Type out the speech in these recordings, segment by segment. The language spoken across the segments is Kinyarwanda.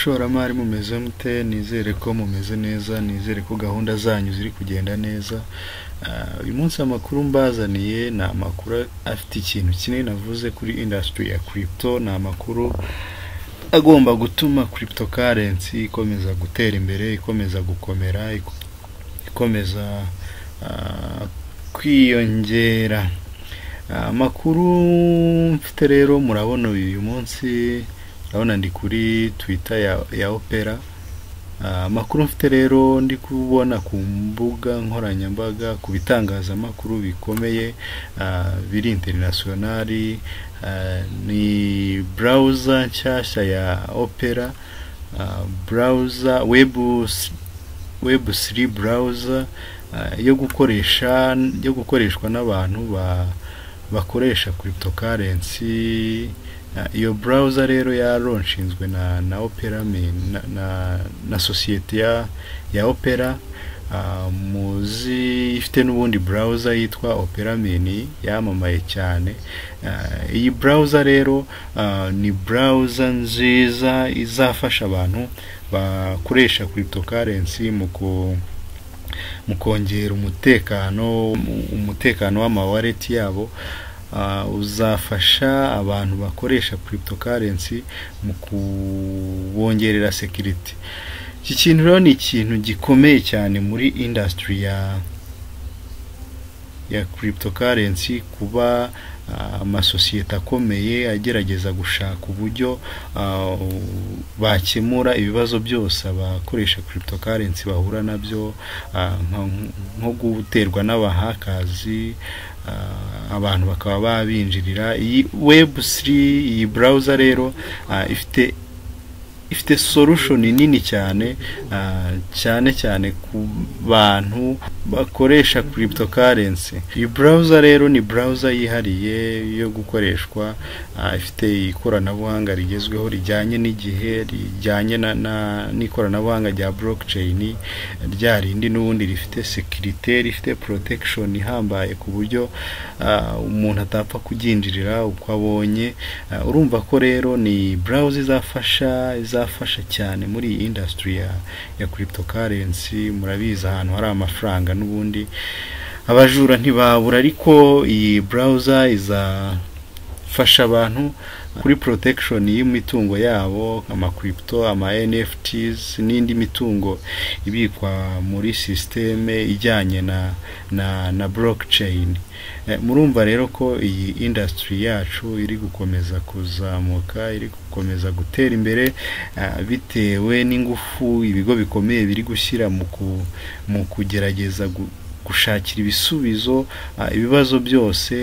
Bashoramari, mumeze mute? Nizere ko mumeze neza, nizere ko gahunda zanyu ziri kugenda neza. Uyu munsi amakuru mbazaniye ni amakuru afite ikintu kinini navuze kuri industry ya crypto. Ni amakuru agomba gutuma cryptocurrency ikomeza gutera imbere, ikomeza gukomera, ikomeza kwiyongera. Amakuru mfite rero, murabona uyu munsi, urabona ndi kuri Twitter ya Opera. Amakuru mfite rero, ndi kubona ku mbuga nkoranyambaga, ku bitangazamakuru bikomeye biri international, ni browser nshyashya ya Opera, browser web 3 browser yo gukoresha, yo gukoreshwa n'abantu bakoresha cryptocurrency. Iyo browser rero yaronshinzwe na Opera na sosiyete ya Opera. Muzi ifite n'ubundi browser yitwa Opera Mini yamamaye cyane. Iyi browser rero ni browser nziza izafasha abantu bakoresha cryptocurrency mu kongera umutekano w'ama wallet yabo. Uzafasha abantu bakoresha cryptocurrency mu kubongerera security. Iki kintu rero ni ikintu gikomeye cyane muri industry ya cryptocurrency, kuba amasosiyete akomeye agerageza gushaka uburyo bakemura ibibazo byose abakoresha cryptocurrency bahura nabyo, nko guterwa n'aba hackers, abantu bakaba babinjirira. Iyi web 3, iyi browser rero ifite solution nini cyane, cyane cyane ku bantu bakoresha cryptocurrency. Iyi browser rero ni browser yihariye yo gukoreshwa, ifite ikoranabuhanga rigezweho rijyanye n'igihe, rijyanye n'ikoranabuhanga rya blockchain, rya rindi n'ubundi rifite security, rifite protection ihambaye, ku buryo umuntu atapfa kuryinjirira uko abonye. Urumva ko rero ni browser izafasha cyane muri iyi industry ya cryptocurrency. Murabizi, ahantu hari amafaranga n'ubundi abajura ntibabura, ariko iyi browser izafasha abantu kuri protection y'imitungo yabo, ama crypto, ama NFTs n'indi mitungo ibikwa muri système ijyanye na blockchain. Murumva rero ko iyi industry yacu iri gukomeza kuzamuka, iri gukomeza gutera imbere, bitewe n'ingufu ibigo bikomeye biri gushyira mu kugerageza gushakira ibisubizo ibibazo byose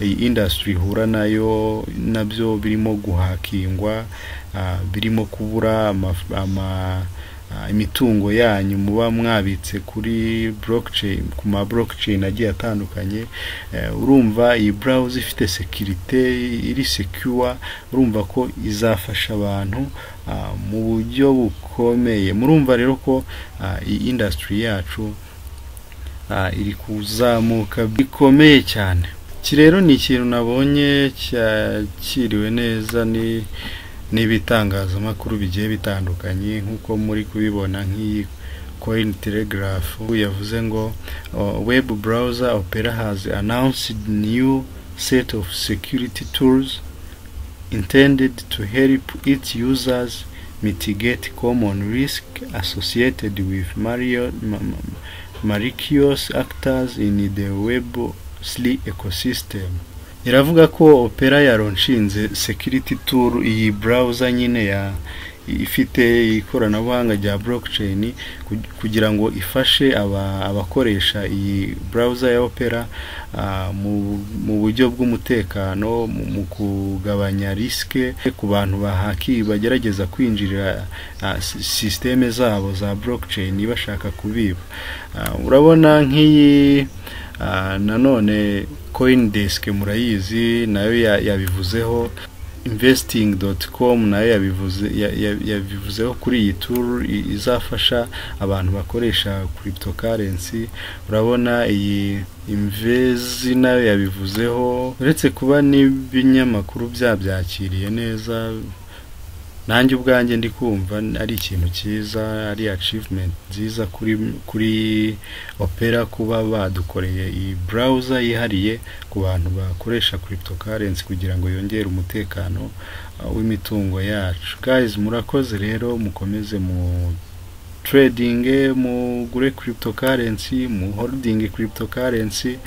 iyi industry ihura nayo nabyo, birimo guhakingwa, birimo kubura imitungo yanyu muba mwabitse kuri blockchain, ku ma blockchain agiye atandukanye. Urumva iyi browser ifite security, iri secure, urumva ko izafasha abantu mu buryo bukomeye. Murumva rero ko iyi industry yacu iri kuzamuka bikomeye cyane. Iki rero ni ikintu nabonye cyakiriwe neza ni n'ibitangazamakuru bigiye bitandukanye, nk'uko muri kubibona, nk'iyi Cointelegraph yavuze ngo "Web browser Opera has announced new set of security tools intended to help its users mitigate common risk associated with malicious actors in the Web3 ecosystem." Iravuga ko Opera yaronshinze security tool, iyi browser nyine ya ifite ikoranabuhanga rya blockchain, kugira ngo ifashe abakoresha iyi browser ya Opera mu buryo bw'umutekano, mu kugabanya risk ku bantu bahaki bagerageza kwinjirira système zabo za blockchain bashaka kubiba. Urabona nk'iyi nanone CoinDesk, murayizi, nayo yabivuzeho. Investing.com nayo yabivuzeho kuri iyi tool izafasha abantu bakoresha cryptocurrency. Urabona iyi Invezi nayo yabivuzeho. Uretse kuba n'ibinyamakuru byabyakiriye neza. Nanjye ubwanjye ndi kumva ari ikintu cyiza, ari achievement nziza kuri Opera kuba badukoreye iyi browser yihariye ku bantu bakoresha cryptocurrency kugira ngo yongere umutekano w'imitungo yacu. Guys, murakoze rero, mukomeze mu trading, mugure cryptocurrency, mu holding cryptocurrency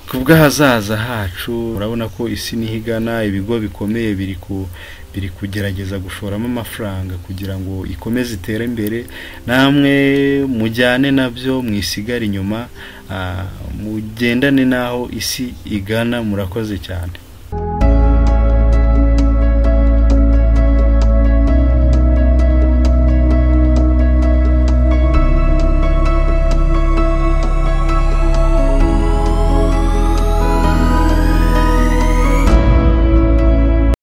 ku bw'ahazaza hacu. Urabona ko isi niho igana, ibigo bikomeye biri kugerageza gushoramo amafaranga kugira ngo ikomeze itere imbere. Namwe mujyane nabyo, mwisigare inyuma, mugendane n'aho isi igana. Murakoze cyane.